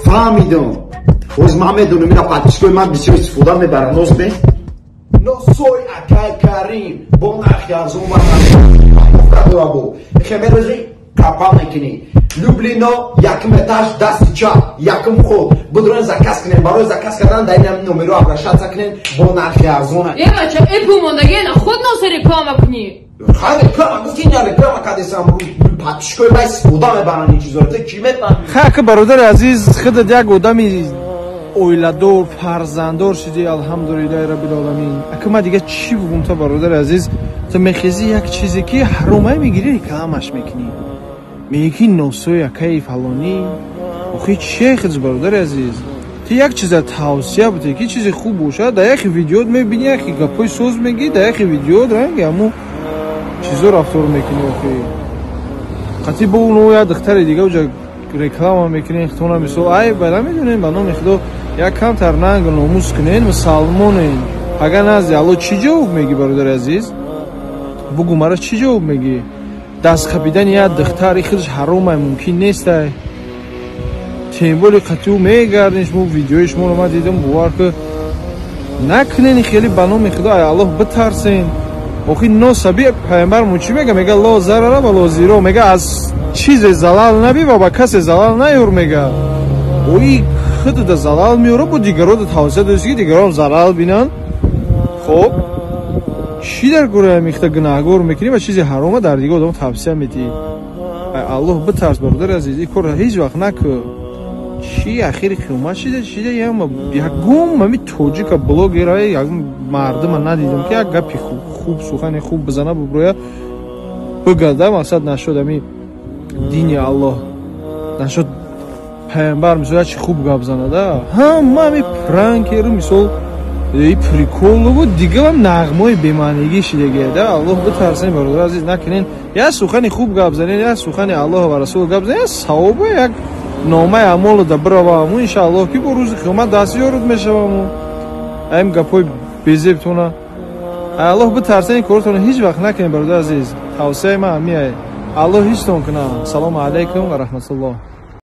Фаҳмидам. Ҳоз ман медонам, ина подписчикои ман бисёр истифода мебаранд. Нос бе носой акай Карим бо нархи арзон ва дора, бо хемерозӣ капа мекунӣ. Люблино, якум этаж, дасти чап, якум ход. Бидурен, заказ кунем. Барои заказ кардан дар ин номеро обращаться кунем, бо нархи арзона. Э, бача, э, бумондагена худ носа реклама кунӣ. Хай, реклама гуфти, ина реклама кардесам. Подписчикои ман истифода мебаранд ин чизоро, ту чӣ мефаҳмӣ? Хай, бародари азиз, худат як одами оиладор, фарзанддор шудӣ, алҳамдулиллаҳи раббил оламин. Ака, ман дига чӣ бугум? Та, бародари азиз, ту мехезӣ, як чизе ки ҳаромае мегирӣ, рекламаш мекунӣ, мегӣ ки носои акаи фалонӣ. Охи, чие худш, бародари азиз? Ту як чиза тавсия будӣ ки чизи хуб бошад. Дар яхе видеот мебинӣ, яхе гапҳои соз мегӣ, дар яхе видеот ранги ҳамун чизо рафтор мекунӣ. Охи, қатъи бо уно як духтари дига уҷа реклама мекунем, хитона мисол. Ай, ба намедонем, ба номи Худо, як камтар нанг номус кунен, мусалмонен. Ага назди Алло чӣ ҷавоб мегӣ, бародари азиз? Бугу мара, чӣ ҷавоб мегӣ? Даст хапидани як духтар и худаш ҳаромай, мумкин нестай. Тем более қатъи ӯ мегарден шумо, видеои шуморо ман дидам. Бовар ки накунен хеле, ба номи Худо, ай Аллоҳ битарсен. Охи, носаби пайғамбармон чӣ мега? Мега: «Ло зарара ва ло зиро», мега, аз чизе залал наби ва ба касе залал наёр, мега. Ои худда залал меёра, бо дигарода тавсия дошти ки дигарон залал бинанд. Хоб, чӣ дар гурӯҳи михта гунаҳгор мекунӣ ва чизи ҳарома дар дигар одам тавсия медиҳӣ? Ай Аллоҳ битарс, бародари азиз, ин корро ҳеҷ вақт накӯ. Чӣ ахири қиёмат шида? Ягон ами тоҷика блогера, ягон мардума надидам, ки як гапи хуб, сухани хуб бизана, буброя, бигада. Мақсад нашуд ами дини Аллоҳ, нашуд пайғамбар, мисол, як чи хуб гап занада. Ҳама ами пранкеру, мисол, и приколу, дига нағмои бемаънигӣ шидагида. Аллоҳ битарсен, бародар азиз, накунен. Як сухани хуб гап занен, як сухани Аллоҳ ва Расул гап занен, як савобе, як номаи амолу да бираваму, иншааллоҳ, ки бо рӯзи қиёмат даст ёрд мешаваму. Аим гапҳои безебтона, Аллоҳ битарсен, ин коротонро ҳеҷ вақт накунед, бародар азиз. Тавсияи ман ҳамиае. Аллоҳ ҳифзтон кунад. Салому алайкум ва раҳматуллоҳ.